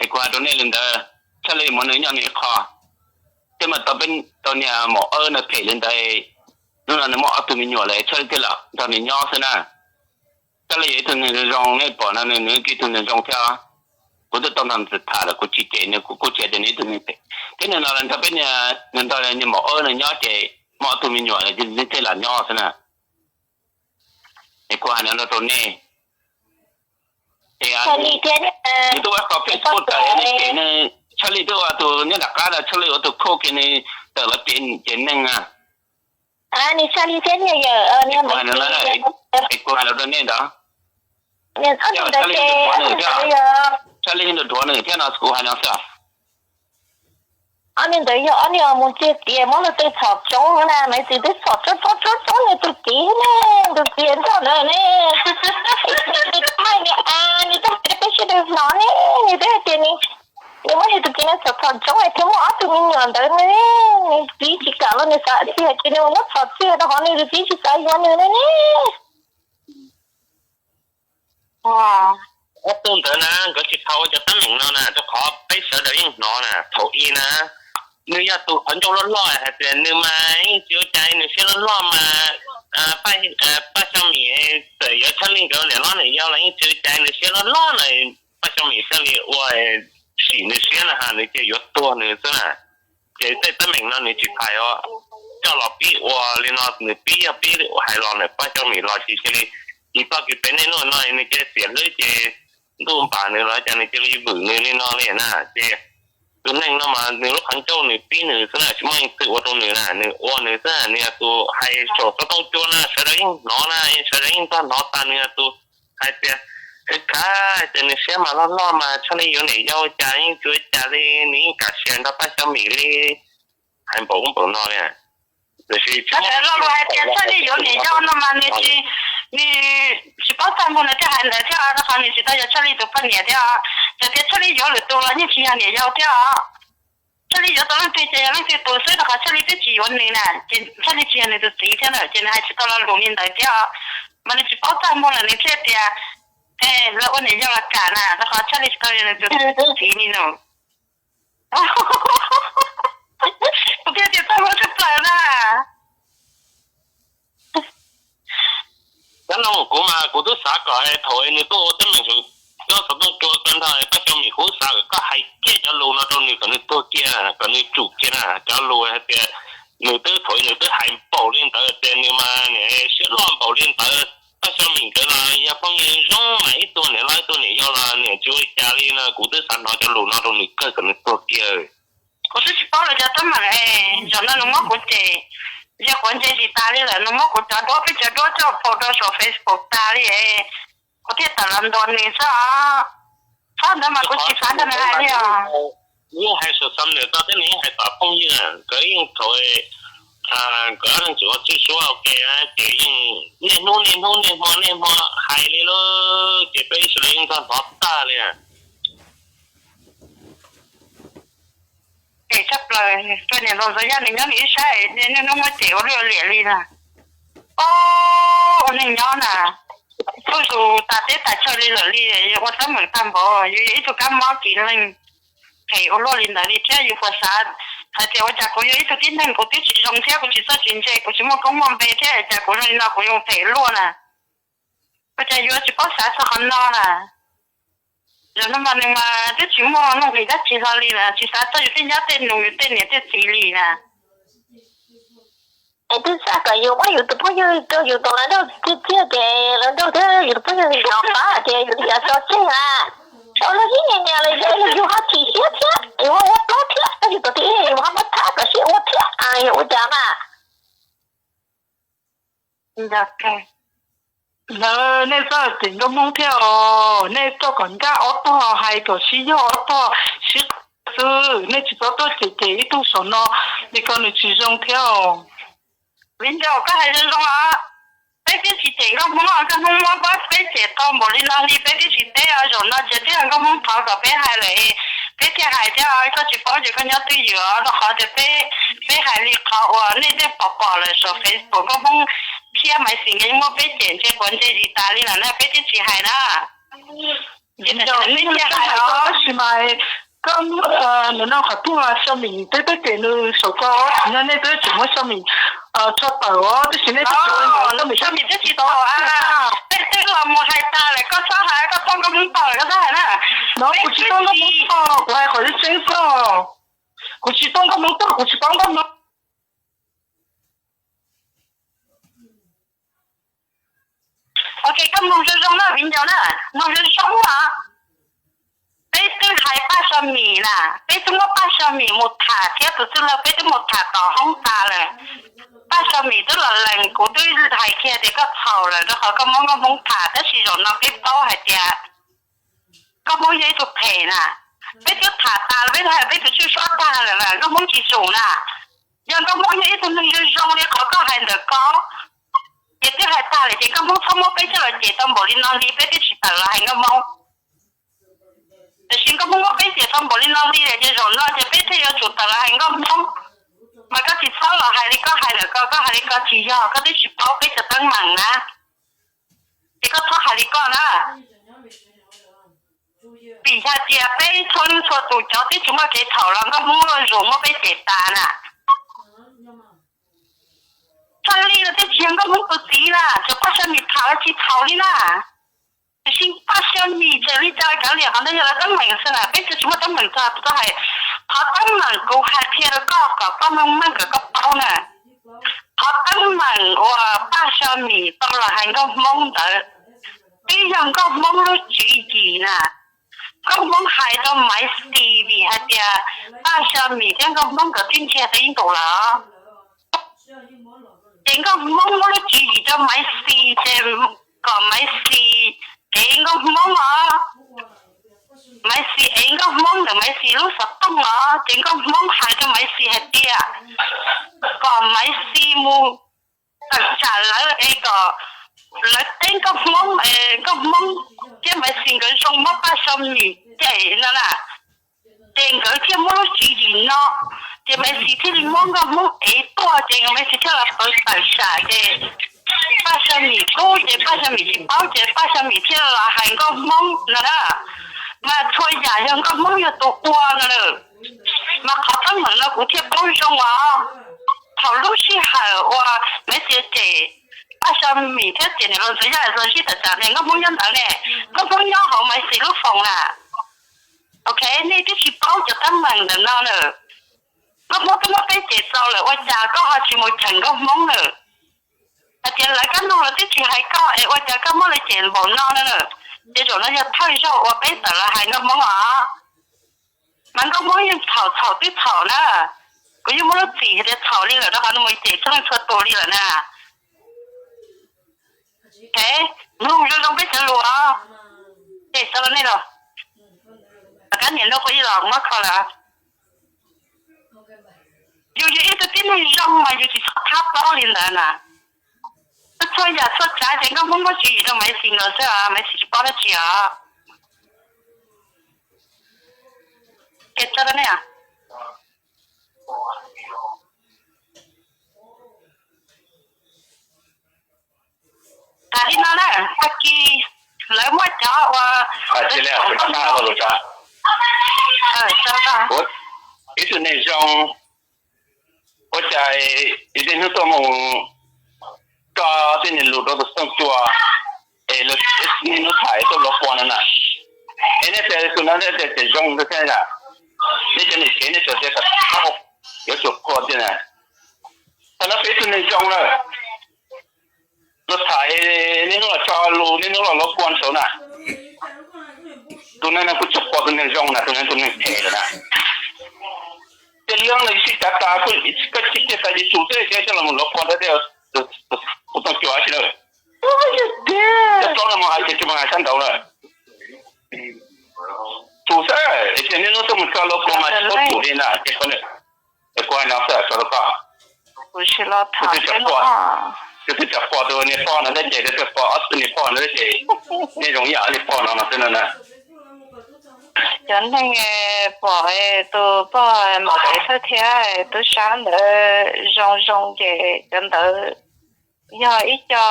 Es kuv hais rau nej li ntawd, Txhaj Lij mas nws nyob nws ib qho, thiab mas tau peb, tau niag maum Awb no phem li ntawd, hnub no nws muaj ob tug me nyuam lawm, Txhaj Lij thiaj lam nrog nws nyob xwb na. Txhaj Lij yog ib tug neeg zoo, nej pom no nws, nws ib tug neeg zoo thiab. Kuv twb tau nrog nws tham lawm, kuv tsis cem nws, kuv kuj tsis hais tias nws ib tug neeg phem. Thiab nws no los nrog peb, nws nrog niag maum Awb no nyob ces muaj ob tug me nyuam lawm, nws thiaj lam nyob xwb na. Es kuv hais no rau nej. Nws twb ua qhov Facebook tawm nws cem nws, Txhaj Lij twb ua tus nyob nram qab no, Txhaj Lij ua tus khuj kiag nws tawm los cem, cem neeg na. Nws Txhaj Lij thiab niag yawm, es kuv hais los rau nej ntawd, Txhaj Lij yeej dhuav nws thiab, Txhaj Lij yeej dhuav nws thiab no kuv hais no xwb. Ob niag ntawd yog ob niag mus txiag tias muab luag tej txhom tsoob na, Maiv Txwv twb txhom tsoob tsoob tsoob tsoob nws tus txiv ne, tus txiv nrog ntawd ne. Nws twb hais nws a, nws twb hais rau peb sawv daws hnov ne, nws twb hais tias nws Nws muab nws tus txiv no txhom txhom ntsoov thiaj muaj ob tug me nyuam ntawd ne. Nws txiv tsis kam los nws xav txij hais tias nws ua nyob txhom txij rau qhov nws tus txiv tsis xav yuav nws ne ne. Ob tug ntawd na nkawd tsis tau ua cov teeb meem no na rau qhov peb sawv daws yeej hnov na. Thaum ub na nws yog tus qhov ncauj loj loj hais tias nws mas yeej tsis ua cas, nws siab loj loj mas Paj Xyo Mim txawm yuav Tshaj Lij nkawd niam hlob niam yau los yeej tsis ua cas, nws siab loj loj na. Paj Xyo Mim thiaj li ua sim nws siab na has nws cia yuav tuag nws xwb na. Ces tej teeb meem no nws tsis hais os, coj los pib ua li no nws pib yog pib hais los ntawm Paj Xyo Mim los ces cia li, nws txoj kev pem niaj hnub no nws cia li xiam hlwb ces ntuj npam nws los cas nws cia li vwm nws li no li na. Ces tus neeg no mas nws lub qhov ncauj nws pib nws xwb na, tsis muaj leej twg ua rau nws na, nws ua nws xwb. Nws yog tus hais saum xov tooj cua na, sawv daws yeej hnov na, sawv daws yeej tau hnov tas nws yog tus hais tias, khwv khav tias nws siab mas loj loj mas Tshaj Lij yuav niam yau cas yeej tsis ua cas li, nws yeej kam sia nrog Paj Xyo Mim li. Hais npaum ub npaum no li. Tiam sis tsis muaj lus hais tias Tshaj Lij yuav niam yau no mas nws tsis, nws tsis paub txaj muag nws thiaj hais ntawd thiab, rau qhov nws tsis tau yog Tshaj Lij tus poj niam thiab. Txawm tias Tshaj Lij yuav lwm tus los yeej tsis yog niam yau thiab os. Tshaj Lij yuav tau leej twg ces yog leej twg tus xwb, rau qhov Tshaj Lij twb tsis yuav nws na, ces Tshaj Lij tsis yog nws tus txiv thiab na, ces nws hais tsis tau lo lus li ntawd thiab. Mas nws tsis paub txaj muag lawm nws thiaj tias, lawv ua niam yau los kam na, rau qhov Tshaj Lij tsis tau yog nws tus txiv li no. Kuv thiaj tias txaj muag tshaj plaws na. Cov no kuv mas kuv twb xav kom thaum nws tuaj ua teeb meem saum cov xov tooj cua kawg nrog Paj Xyo Mim, kuv xav kom koj hais kiag cov lus no rau nws kom nws tuag kiag, kom nws tsum kiag na. Cov lus hais tias nws twb thaum nws twb hais npaum li ntawd tias nws mas niam siab loj npaum li ntawd, Paj Xyo Mim nkawd los yog phooj ywg zoo mas ib tug niam hlob ib tug niam yau los niam tsis ua li cas li no, kuv twb xav hnov cov lus no rau nws kawg kom nws tuag kiag. Kuv twb tsis paub lawv cov teeb meem, zaum no nws muab kuv cem, yog quav ntsej tsis tas li lawm nws muab kuv cov duab, peb cov duab coj faus rau saum Facebook tas li. Kuv thiaj tawm los ntuas nws xwb os. Txhob ntawd mas kuv tsis xav nrog nws hais li os. Yeej hais saum xam nws tau thiab nws yeej hais tom phooj ywg, nkawd yeej thaum nkawd ob leeg tseem ua tswj suab ua ke ces yeej niaj hnub niaj hnub niaj hmo niaj hmo hais li lauj, ces peb sawv daws yeej txog hnov tag li. Cem tshaj plaws, tus niam laus ntxov yaj nws nyob nws ib sab, niaj hnub muab cem ua luaj liam li na. Ua neeg nyob na, tub zus tas teb tas chaw li lawm li, yus ua teeb meem tag npaum, yus yog ib tug kab mob kiv leej, phem ua luaj li ntawd li thiab yus puas xav hais tias ua cas kuv yog ib tug tib neeg kuv twb tsis zoo thiab kuv tsis txawj tsis ntse kuv tsis muaj koob muaj npe thiab cas kuv zoo li no kuv yuav phem luaj na. Ua cas yuav tsis paub xav txog qhov no na. Zaum no mas nws mas twb tsis muaj nuj nqis dab tsi hlo li na, tsis xav txog yus tej nyab tej nus yus tej niam tej txiv li na. Es twb xav kom yus muab yus tus phooj ywg rau yus tus hluas nraug txiag txiag ces hluas nraug thiab yus tus phooj ywg hnov qab ces yus li cas tso tseg na. Ua luaj ib niag niam los yog yus ho chim siab thiab yus ho ua plaub thiab, tab sis tus thib ib yus ho muab thab kom sib ua thiab, yus ua cas mas. Lawv nej txhob cem nkauj hmoob thiab os, nej txhob kom ncaj ob tog, hais kom sib yog ob tog, sib qawm xwb, nej tsis txhob tuaj cem cem ib tug saum no li ko nws tsis zoo thiab os. Viv Ncaus, koj hais zoo zoo os, peb twb tsis cem nkauj hmoob, nkauj hmoob muab peb cem tau npaum li no li peb twb tsis teb os, zaum no ces twb yog nkauj hmoob thov kom peb hais lawm, peb thiaj hais thiab, koj tsis paub ces koj nyob twj ywm os, rau qhov tias peb, peb hais li qhov uas nej twb pom pom lawm saum Facebook, nkauj hmoob thiab Maiv Xis nkawd muab peb cem ntshe quav ntsej zis tas li lawm na, peb twb tsis hais na. Ces tam sim no peb thiaj hais os. Tab sis mas koj, nws no qhov twg Xyo Mim twb twb cem nws saum ko, no nej twb tseem muab Xyo Mim tso tawm os, tab sis nej twb tsis ua ntawd, Xyo Mim twb tsis tau, peb twb los mus hais tas lawm, koj txhob hais, koj tuaj nkauj hmoob tog lawm koj txhob hais na. No kuv tsis tuaj nkauj hmoob tog, kuv hais qhov tseeb xwb, kuv tsis tuaj nkauj hmoob tog, kuv tsis paub nkauj hmoob. Ok, koj mloog zoo zoo na viv ncaus na, mloog zoo zoo na. Peb twb hais Paj Xyo Mim na, peb twb muab Paj Xyo Mim mus tham thiab tus txwj laug peb twb mus tham tom hoob tas lawm. Paj Xyo Mim twb los lees, kuv twb hais kiag tias koj txhaum lawm rau qhov koj muab nkauj hmoob tham, tab sis zaum no peb paub hais tias nkauj hmoob yog ib tug phem na. Peb twb tham tas, peb twb hais peb tus tswj suab tag lawm, nkauj hmoob tsis tsum na. Yog nkauj hmoob yog ib tug neeg zoo zoo li qhov koj hais ntawm ko, ces twb hais tag lawm ces nkauj hmoob txhob muab peb coj los cem tau npaum li no li, peb twb tsis tawm los hais nkauj hmoob. Tiam sis nkauj Hmoob muab peb cem tau npaum li no li lawm ces zaum no ces peb thiaj yuav tsum tawm los hais nkauj Hmoob. Mas koj tsis txhob los hais li koj hais lawm ko, koj hais li ko tsis yog, koj twb tsis paub peb cov teeb meem na. Ces koj txhob hais li koj na. Vim hais tias peb txhua leej txhua tus cov twb tsis muaj kev txhaum los nkauj Hmoob zuj zus muab peb cem tas na. Txhaj li los twb tsis yog nkauj Hmoob tus txiv na, tsuas Paj Xya Mim tham los tsis txhaum li na. Tiam sis Paj Xya Mim txawm li cas kav liam, qhov ntawd yog lawv teeb meem xwb na, peb twb tsis muaj teeb meem txog txog hais. Qhov teeb meem kuv hais qhia rau koj kom koj meej meej kom koj paub na. Qhov teeb meem uas Paj Xya Mim tau los hais nkauj Hmoob ntawd, twb yog nkauj Hmoob lub tswv yim na. Nkauj Hmoob hais rau Maiv Xis vim hais tias Paj Xya Mim thiab nkauj Hmoob nkawd twb ntsiag tau ib ntus lawm. Ces nkauj Hmoob muab lub tswv yim rau Maiv Xis ces kom Maiv Xis ev nkauj Hmoob os. Maiv Xis ev nkauj Hmoob ntawm Maiv Xis lub xov tooj os, ces nkauj Hmoob hais rau Maiv Xis hais tias kom Maiv Xis mus tawm tsam lawv es kom lawv teb nkauj Hmoob, nkauj Hmoob thiab Maiv Xis nkawd zoo muab Paj Xya Mim cem no na. Ces nkawd thiaj muab lub tswv yim no, ces Maiv Xis thiaj li muab nkauj Hmoob ev tuaj, ces Maiv Xis thiaj los tawm tsam ces Paj Xya Mim tub ces Paj Xya Mim tsis paub ces Paj Xya Mim thiaj los hais nkauj Hmoob no na. Mas txhua yam yog nkauj Hmoob yog tus ua no lawm. Mas qhov teeb meem no kuv thiaj paub zoo os. Thaum lub sij hawm uas Maiv Xis cem Paj Xya Mim thiab cem niam laus Ntxoov Yaj Txos Sib tawm tsam ne, nkauj Hmoob nyob ntawd ne, nkauj Hmoob nyob hauv Maiv Xis lub foos na. Ok, nej twb tsis paub cov teeb meem ntawm no lawm. Nkauj Hmoob twb muab peb cem txaus lawm ua cas koj ho tsis mus cheem nkauj Hmoob lawm? Hais tias lawv kab noog los twb tsis hais koj es ua cas koj muab lawv cem npaum no no lawm? Ces zaum no yog thawj zaug uas peb tawm los hais nkauj Hmoob os. Mas nkauj Hmoob yeej txhaum txhaum twb txhaum na. Kuv yeej muab lub txim hais tias txhaum li lawm rau qhov nws mus cem txhua leej txhua tus li lawm na. Mloog zoo zoo peb cov lus os. Ces xav los nej los, rov qab niam nug qhov ib los muab kho lawm. Yus yog ib tug tib neeg zoo mas yus tsis txhob thab plaub li ntawd na. Txhua yam txhua tsav ces nkauj Hmoob muab tswv yim rau Maiv Xis nkawd xwb os, Maiv Xis tsis paub dab tsi os. Ces txawj ne. Tham li no na, tag kis lawv muaj cov uas ib tug neeg zoo, ua cas ib tug hnub tuaj mus tso tej niag lus rau tus xyoo cua es niaj hnub tham tuaj lov qua no na. Es nej tias tus no nej tias zoo thiab na, nej cov niam tsev nej tias yuav tsum qua tiag na. Thaum no peb ib tug neeg zoo na, luag tham niaj hnub los tso lus niaj hnub los lov qua saud na. Tus neeg no kuj tsis qua tus neeg zoo na, tus neeg tus neeg phem lawm na. Tej leej no sib cav tas, koj tsis cia tas ces tsum xwb, coj los lov qua ntawd, kuv toog cuag tsi na. Cov plaub no mus hais ces tsis mus hais sab nraud na. Tsum xwb, es niaj hnub tuaj mus tso lov qua mas tsis paub tsum li na, ces kuv hais no xwb tso rau koj. Kuv twb tsis pom tus niag pog no thiab ces twb tsis pom ob tug niag pog no thiab ces nej zoo ib yam niag pog no no xwb no na. Cov neeg pom tus pog maum dev thawj thiab tub sab ntawd zoo zoo ces cov ntawd yog ib co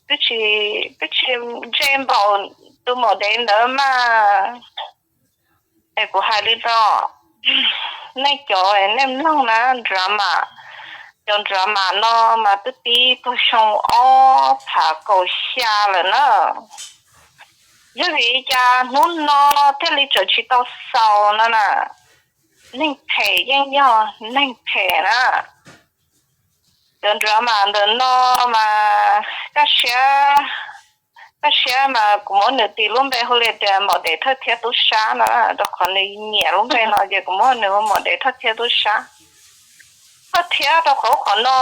twb tsis, twb tsis ntse npaum tus maum dev ntawd mas. Es kuv hais li no, nej cov nej mloog na, drama, cov drama no mas twb pib puag xyoo ob phav kaum xya lawm na. Yog vim li cas hnub no thiaj li tseem tsis tau xaus no na? Neeg phem yeej yog neeg phem na. Cov drama ntawm no mas kaj siab, kaj siab mas kuv muab nws tis lub npe hu li tias maum dev thawj thiab tub sab no, rau qhov nws nyiam lub npe no ces kuv muab nws hu maum dev thawj thiab tub sab. Thawj thiab rau qhov qhov no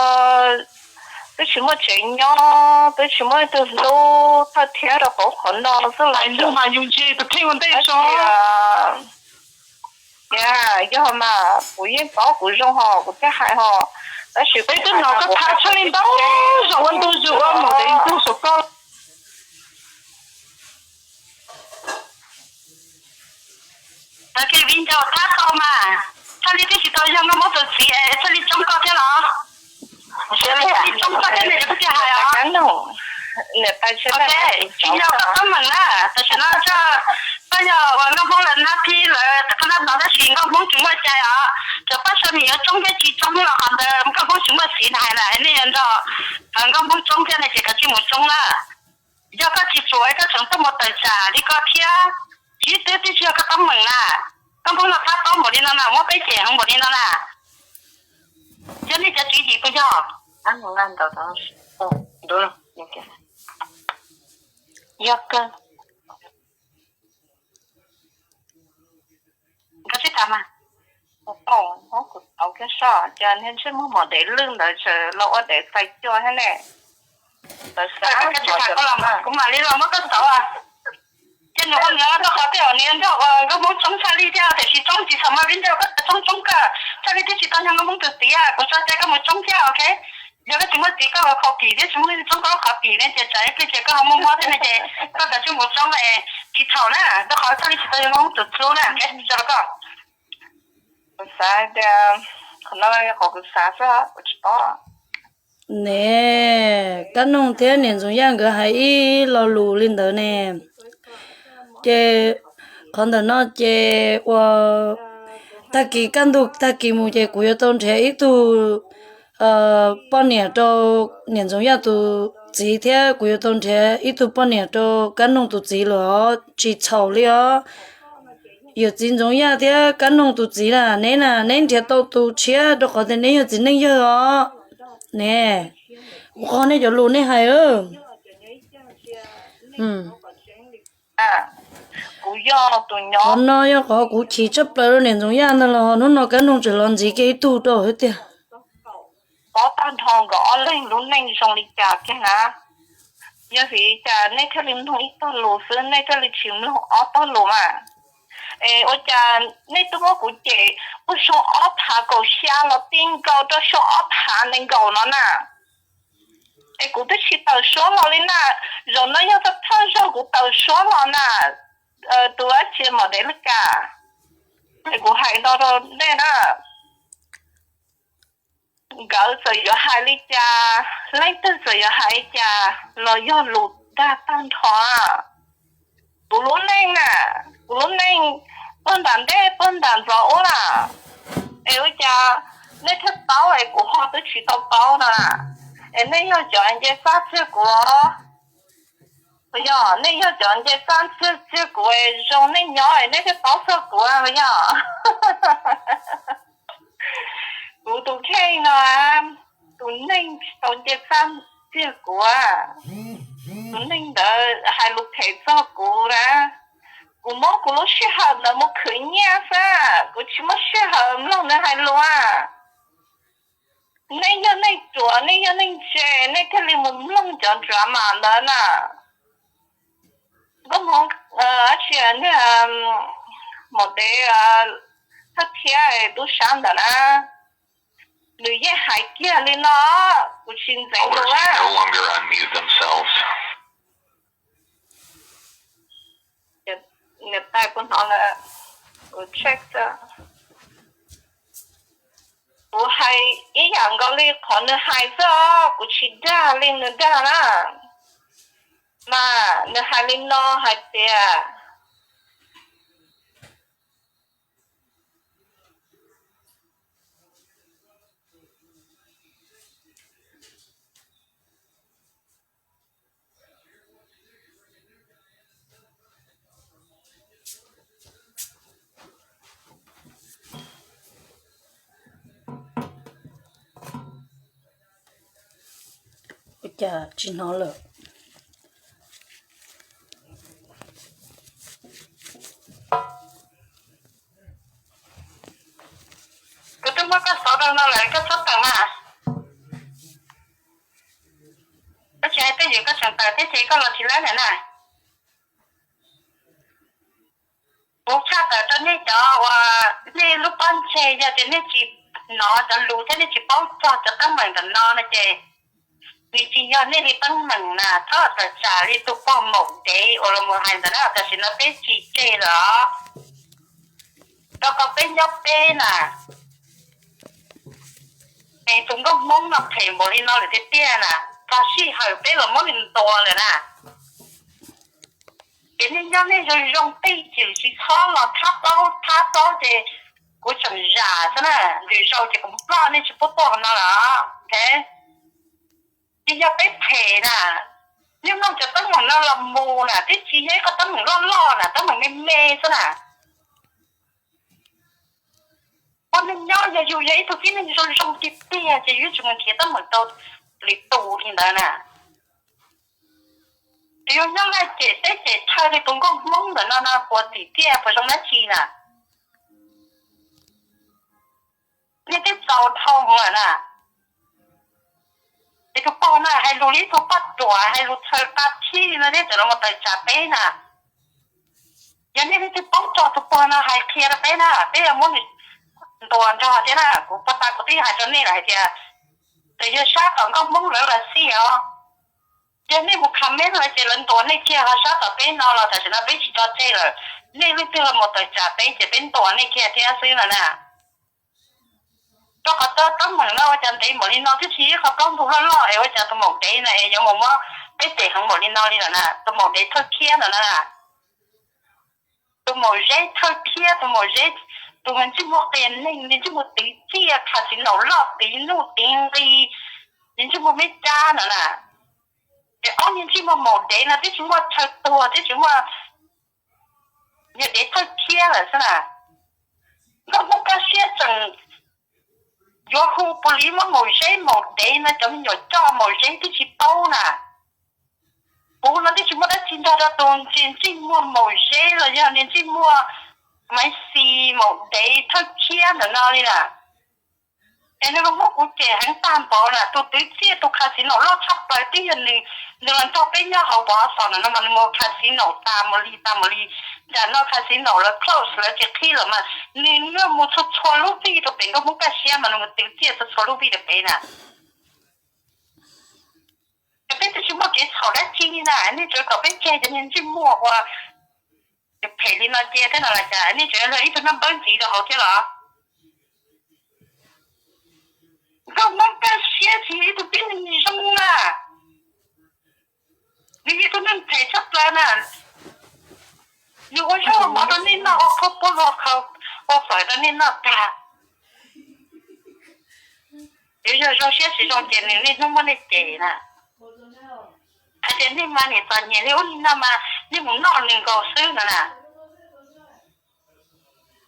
twb tsis muaj tsev nyob, twb tsis muaj ib tug hlub, thawj thiab rau qhov qhov no xwb los mas yus ntse tus kheej ua ntej tso. Yog mas kuv yeej paub kuv zoo hos kuv thiaj hais hos, tab sis peb twb hnov koj tham tshaj li ntau zaus ua ntu zus ua maum dev ntug saum koj. Tag kis viv ncaus thab tau mas, Txhaj Li twb tsis tau yog Nkauj Hmoob tus txiv es Txhaj Li tsoob koj thiab los? Txhaj Li tsoob koj thiab ne, kuv tsis hais os. Viv ncaus koj teeb meem na, tam sim no koj yog uas Nkauj Hmoob lawv nab thib lawm, koj nab tod tab sis Nkauj Hmoob tsis muaj cai os. Txawm Paj Xab Mis yuav tsoob thiab tsis tsoob los qhov ntawd Nkauj Hmoob tsis muaj txiv na, hais na nej yuav nrog Nkauj Hmoob tsoob thiab ne ces koj cia li mus tsoob na. Yog koj tsis txuas koj tseem tuaj mus tawm tsam li koj thiab, tsis twb tib tsis yog koj teeb meem na. Koj Hmoob no thab tob npaum li no na, muab peb cem heev npaum li no na. Yog nej cov tswv yim puas yog? Yog kawg. Koj sib tham mas. Tau, kuv tau kiag soj, cas niag ntsej muag mos dev lwj ntawd tseem los ua dev txais cua thiab ne. Kuv mam li los muab koj xauv. Ces nws ua nws rau qhov tej zaum nws nrog Nkauj Hmoob tsoob Txhaj Li thiab, tiam sis tsoob tsis txhaum mas viv ncaus koj tsoob tsoob koj, Txhaj Li twb tsis tau yog Nkauj Hmoob tus txiv, kuv tso cai koj mus tsoob thiab, ok. Yog koj tsis muaj txiv koj ua khau pim thiab tsis muaj neeg tsoob koj lub qhov pim ne ces tsam ib pliag ces koj ho muaj mob thiab ne ces koj kav tsij mus tsoob es tsis txhaum na, rau qhov Txhaj Li tsis tau yog Nkauj Hmoob tus txiv na, ok, tso rau koj. Kuv xav tias, qhov no yog qhov kuv xav xwb, kuv tsis paub. Ne, Kab Noog thiab niam Ntxoov Yaj nkawd hais ib lo lus li ntawd ne. Ces qhov ntawm no ces uas tag kis kaj ntug tag kis mus ces kuv yuav tau nrhiav ib tug poj niam rau niam Ntxoov Yaj tus txiv thiab kuv yuav tau nrhiav ib tug poj niam rau Kab Noog tus txiv lawm os, tsis txhaum li os. Yawm txiv Ntxoov Yaj thiab Kab Noog tus txiv na, neb na neb nrhiav tau tus tshiab rau qhov tias neb yog txiv neej yawg os. Ne, kuv qhov nej cov lus nej hais. Qhov no yog qhov kuv chim tshaj plaws rau niam Ntxoov Yaj ntag los hnub no Kab Noog tseem los ntxiv kiag ib tug rau hais tiag. Paub tag nrho nkawd ob leeg lub neej zoo li cas kiag na. Yog vim cas nej thiaj li mloog ib tog lus xwb nej thiaj li tsis mloog ob tog lus mas? Es ua cas nej twb muab kuv cem puag xyoo ob phav kaum xya los ti nkaus rau xyoo ob phav nees nkaum no na? Es kuv twb tsis tawm suab los li na, zaum no yog thawj zaug kuv tawm suab los na. Tus dab tsi mos dev lwj kas, es kuv hais no rau nej na. Nkawd txawm yuav hais li cas, leej twg txawm yuav hais li cas los yog lus dag tag nrho. Kuv lub neej na, kuv lub neej puag nram ntej puag nram ntxov ub na, es ua cas nej thiaj paub es kuv ho twb tsis tau paub no na? Es nej yog cov nce txaj txiag kuv los? Yog nej yog cov nce txaj txiag kuv es zoo nej nyob es nej thiaj paub txog kuv los yog? Kuv tus kheej no, tus neeg tsis tau nce txaj txiag kuv, tus neeg ntawd hais lus phem txog kuv na. Kuv muab kuv lub sij hawm ntawd mus khwv nyiaj xwb, kuv tsis muaj sij hawm mloog nws hais lus. Nej yog neeg ruam, nej yog neeg ntse, nej thiaj li mus mloog cov drama ntawd na. Nkauj Hmoob, dab tsi, niag maum dev thaj thiab tub sab ntawd na, nws yeej hais kiag li no, kuv tsis ntxeev lus. Niam tais puas hnov lawm? Kuv check xwb. Kuv hais ib yam nkaus li qhov nws hais xwb, kuv tsis dag li nws dag na. Mas nws hais li no hais tias, Ua cas tsis hnov lawm? Kuv twb muab koj xauv rau no lawm koj txhob tawm mas. Koj tsis hais twj ywm koj tseem tawm thiab ces koj los tsis laib lawm na. Kuv tshaj tawm rau nej cov uas nej lub pob ntseg yog tias nej tsis hnov cov lus thiab nej tsis paub txog cov teeb meem ntawm no no ces nws tsis yog nej li teeb meem na, txhob tawm tsam li tus pog maum dev uas los mus hais ntawd na, tam sim no peb tsis tseg lawm os. Rau qhov peb nyob peb na, es tus nkauj Hmoob no phem npaum li no lawm tiag tiag na, txog sij hawm peb los muab nws ntuas lawm na. Ces nej nyob nej zoo zoo tej, ces tsis txhob los thab plaub thab plaub ces kuv tseem zam xwb na. Lwm zaus ces kuv ploj nej tsis pub tuaj no lawm. Ces yog peb phem na, nej noj cov teeb meem no los mus na, twb tsis yog ib qho teeb meem loj loj na, teeb meem me me xwb na. Poj neeg nyob yog yus yog ib tug tib neeg zoo zoo tiag tiag ces yus yuav tsum mus nrhiav teeb meem rau lwm tus li ntawd na. Yus nyob laj cem teb cem chaw li tus nkauj Hmoob ntawm no no puas txim txiaj puas zoo dab tsi na? Nej twb txaus dhau lawm na. Ces tus pog no hais lus li ib tug poj ruam hais lus txhaws qa phij no thiab tseem los mus tawm tsam peb na. Yog nej leej twg paub tso tus pog no hais qhia rau peb na, peb yuav muab nws ntuas nrog thiab na. Kuv puag ta kuv twb hais rau nej lawm hais tias, txawm yog sab tom nkauj Hmoob lawv los xij os, yog nej mus comment lawv ces lawv ntuas nej kiag, ho sab tom peb no los tam sim no peb tsis tso tseg lawm, nej leej twg los mus tawm tsam peb ces peb ntuas nej kiag thiab xwb no na. Rau qhov teeb meem no ua cas ntev npaum li no twb tsis yog qhov plaub ntug loj loj es ua cas tus maum dev no es yuav mus muab peb cem heev npaum li no li lawm na, tus maum dev thawj thiab no na. Tus maum zeb thawj thiab, tus maum zeb, tus ntsej muag qias neeg, ntsej muag twv txiaj, kha xi naum loj tiv nuj tiv nqi, ntsej muag meb cab no na. Ces ob niag ntsej muag maum dev no twb tsis muaj chaw tuag, twb tsis muaj, yog dev thawj thiab lawm xwb na. Nkauj Hmoob Kaj Siab tseem yuav hu puas li muab maum zeb maum dev no, cov me nyuam coj maum zeb twb tsis paub na. Kuv no twb tsis muaj dab tsi nrog rau tus ntsej muag maum zeb los yog niag ntsej muag Maiv Xis maum dev thawj thiab ntawm no li na. Es nws los muab kuv cem heev tag npaum na, tus twv txiaj tus kha xi naum loj tshaj plaws twb yog nws, nws los nrog peb nyob hauv pov xos no mas nws mus kha xi naum tas mus li tas mus li, nram no kha xi naum lawv close lawv tsis qhib lawm mas nws mus txhua txhua lub vij rau pem Nkauj Hmoob Kaj Siab mas nws mus twv txiaj txhua txhua lub vij rau pem na. Ces peb twb tsis muaj kev txhaum dab tsi li na, nej tsuas kom peb tseg cov niag ntsej muag ua phem li no cia thiab no los cas, nej tseem yog ib tug noj npawb ntxiv rau hauv thiab los? Nkauj Hmoob Kaj Siab tsis yog ib tug tib neeg zoo na, nws yog ib tug neeg phem tshaj plaws na. Nws ua zaub ua mov rau nej noj, ua khaub poob ua khaub, ua fawm rau nej noj tag. Yuav yog zoo siab tsis zoo ces nws niaj hnub muab nej cem na. Hais tias nej mas niam txom nyem li ub li no mas nej mus noj nws nkaus xwb no na.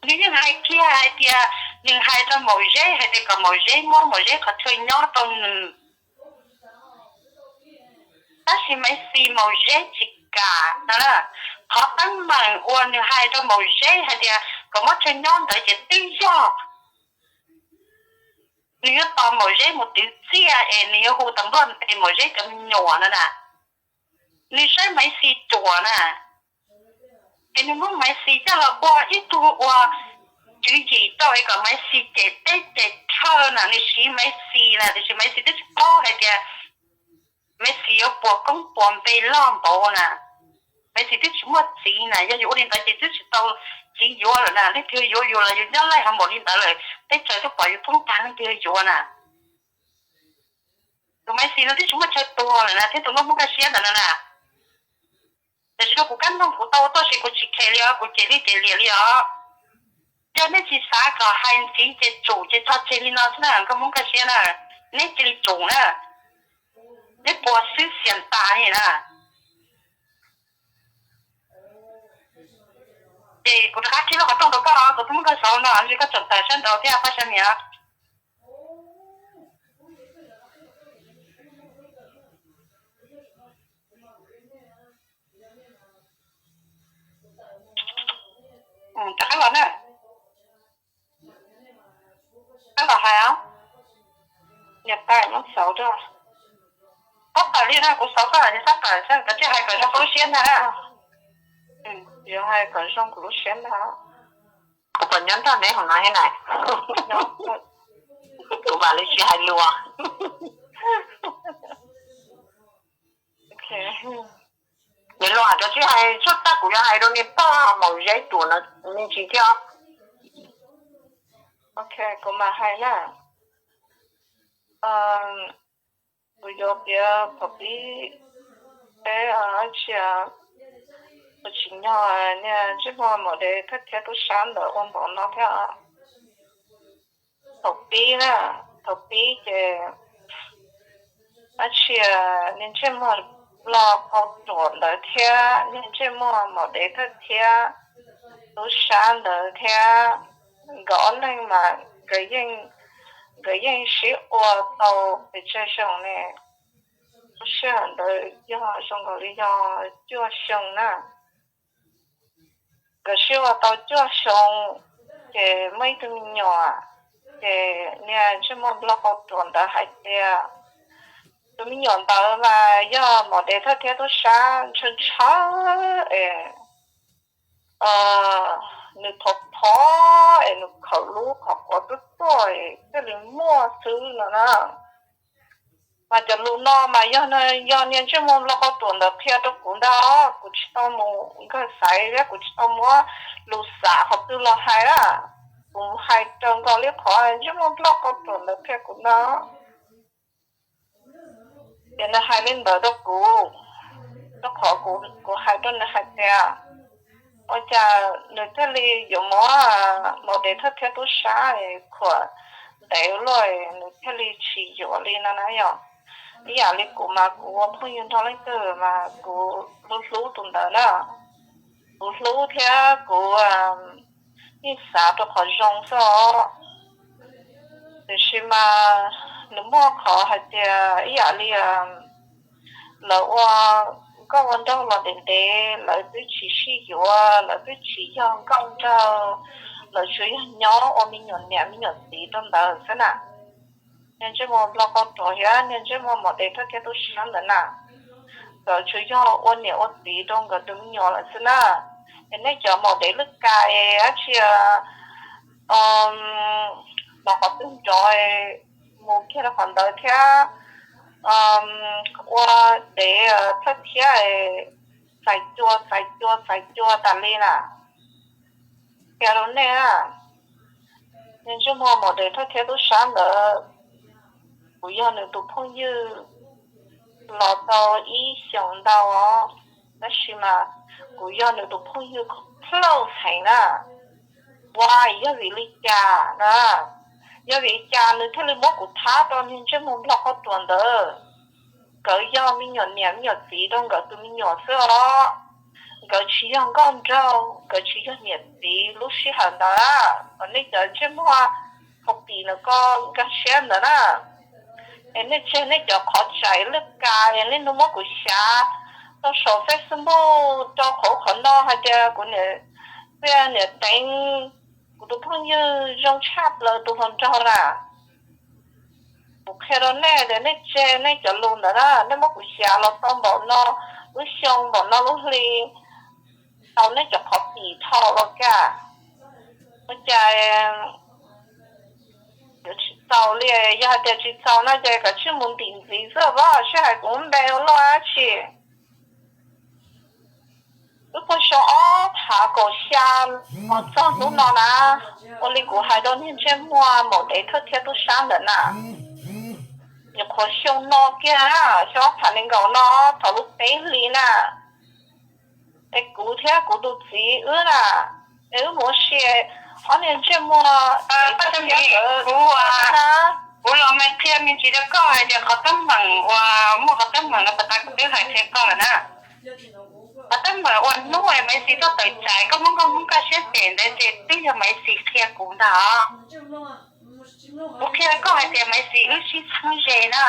Nws yeej hais kiag hais tias nws hais rau Maum Zeb hais tias kom Maum Zeb muab Maum Zeb qhov chaw nyob rau nws. Tab sis Maiv Xis Maum Zeb tsis kam no na. Qhov teeb meem uas nws hais rau Maum Zeb hais tias kom muab chaw nyob ntawd ces twb yog nws yuav tos Maum Zeb mus twv txiaj es nws yuav hu tas nplog ntes Maum Zeb cov me nyuam no na. Nws saib Maiv Xis ruam na, es nws muab Maiv Xis coj los ua ib tug ua tswv yim rau es kom Maiv Xis cem teb cem chaw na. Nws siv Maiv Xis na, tiam sis Maiv Xis twb tsis paub hais tias Maiv Xis yuav puas koob puas npe loj npaum na. Maiv Xis twb tsis muaj txiv na, yog yuav ua li ntawd ces twb tsis tau txiv yuav lawm na. Leej twg yuav yus los yus nyob laij heev npaum li ntawd lawm, teb chaws twb pom yus thoob tag leej twg yuav na. Tus Maiv Xis no twb tsis muaj chaw tuag lawm na, thiab tus Nkauj Hmoob Kaj Siab ntawd no na. Tam sim no kuv kab noog kuv tau tuaj ces kuv tsis khes li os, kuv cem li cem liam li os. Yog nej tsis xav kom hais ntxiv ces tsum ces tso tseg li no xwb na, Nkauj Hmoob Kaj Siab na. Neb cia li tsum na, neb puas xwb xiam tas li na. Ces kuv rov qab qhib lub qhov rooj rau koj, kuv twb muab koj xauv no, ntshe koj tseem tawm sab nraud thiab Paj Sab Niam. Rov qab los na. Rov qab los hais os. Niam tais muab xauv rau. Koj tawm li na, kuv xauv koj, koj tawm, koj tsis hais kom zoo koj lub siab ntag. Yuav hais kom zoo kuv lub siab ntag. Kuv puas nyob nrog neb hauv no thiab na? Kuv mam li tsis hais lus. Nws los hais rau tsis hais tsuj tag, kuv yuav hais rau niag pog Maum Zeb ruam no me ntsis thiab. Ok, kuv mam hais na. Kuv yuav piav thaum pib, peb ib txhia ua tsis nyog niag ntsej muag maum dev thawj thiab tub sab ntawd ua npaum no thiab. Thaum pib na, thaum pib ces ib txhia niag ntsej muag loj qau ruam ntawd thiab niag ntsej muag maum dev thawj thiab tub sab ntawd thiab, nkawd ob leeg mas nkawd yeej sib ua tau pes tsawg xyoo ne. Lub sij hawm ntawd yog zoo nkaus li yog cuaj xyoo na. Nkawd sib ua tau cuaj xyoo ces muaj ib tug me nyuam, ces niag ntsej muag loj qau ruam ntawd hais tias tus me nyuam ntawd mas yog maum dev thawj thiab tub sab ntshaw ntshaw es nws phov phov es nws khawm lub qhov quav tuaj tuaj es thiaj li muaj xwb no na. Mas cov lus no mas yog, yog niag ntsej muag loj qau ruam ntawd qhia rau kuv ntag, kuv tsis tau mus nkawg xaiv thiab kuv tsis tau muab lus xav qhov twg los hais na. Kuv hais raws nkaus li qhov ntsej muag loj qau ruam ntawd qhia kuv ntag. Ces nws hais li ntawd rau kuv, rau qhov kuv hais rau nws hais tias ua cas nws thiaj li yuav muab maum dev thawj thiab tub sab khuam ntev luaj, nws thiaj li tsis yuav li no na yom. Ib yam li kuv mas kuv ua phooj ywg nrog leej twg mas kuv hlub hlub tus ntawd na. Kuv hlub thiab kuv yeej xav rau qhov zoo xwb os. Tiam sis mas nws muaj qhov hais tias ib yam li lawv ua nkauj ua nraug los ntev ntev, lawv twb tsis sib yuav, lawv twb tsis yog nkauj nraug, lawv tsuas yog nyob ua me nyuam niam me nyuam txiv rau ntawd xwb na. Niag ntsej muag loj qau ruam thiab niag ntsej muag maum dev thawj thiab tub sab ntawd na, nkawd tsuas yog ua niam ua txiv rau nkawd tus me nyuam lawm xwb na. Es nej cov maum dev lwj kas es dab tsi los qhov twg nrov mus kiag rau qhov ntawd thiab ua dev thawj thiab txais cua txais cua txais cua tas li na. Qhia rau nej, niag ntsej muag maum dev thawj thiab tub sab ntawd, kuv yog nws tus phooj ywg los tau ib xyoos ntau os, tab sis mas kuv yog nws tus phooj ywg plaub heev na. Ua yog vim li cas na? Yog vim li cas nws thiaj li muab kuv thab rau niag ntsej muag loj qau ruam ntawd? Nkawd yog me nyuam niam me nyuam txiv rau nkawd tus me nyuam xwb os. Nkawd tsis yog nkauj nraug, nkawd tsis yog niam txiv lub sij hawm ntawd. Kom nej cov ntsej muag hau pim ntawm ko nkag siab ntawd na. Es nej tseg nej cov qhov txaim lwj kas es nej hnub muab kuv xyav rau saum Facebook rau qhov qhov no hais tias kuv niam, niam teev kuv tus phooj ywg zoo tshaj plaws tus hluas nraug na. Kuv qhia rau nej tias nej tseg nej cov lus ntawd na, nej muab kuv xyav los tau npaum no lub xyoo npaum no lub hli, tau nej cov qhov pim dhau los kaj. Ua cas yuav tsis txaus li? Yog hais tias tsis txaus no ces koj tsij mus ntim ntxiv xwb os, sij hais kuv npe ua luaj dab tsi. Wb puag xyoo ob phav kaum xya los txog hnub no na, ua li kuv hais rau niag ntsej muag maum dev thawj thiab tub sab ntawd na, nyuam qhuav xyoo no kiag na, xyoo ob phav nees nkaum no, thaum lub peb hlis na, es kuv thiab kuv tus txiv wb na, es wb mus ua si, ob niag ntsej muag kuv los mas qhia me ntsis rau koj hais tias qhov teeb meem uas muaj qhov teeb meem no puas tas kuv twb hais qhia koj lawm na. Qhov teeb meem uas hnub es Maiv Xis tuaj tawm tsam koj muab nkauj Hmoob kaj siab cem ntawd ces twb yog Maiv Xis qhia kuv ntag. Kuv qhia koj hais tias Maiv Xis wb sib txheeb ze na.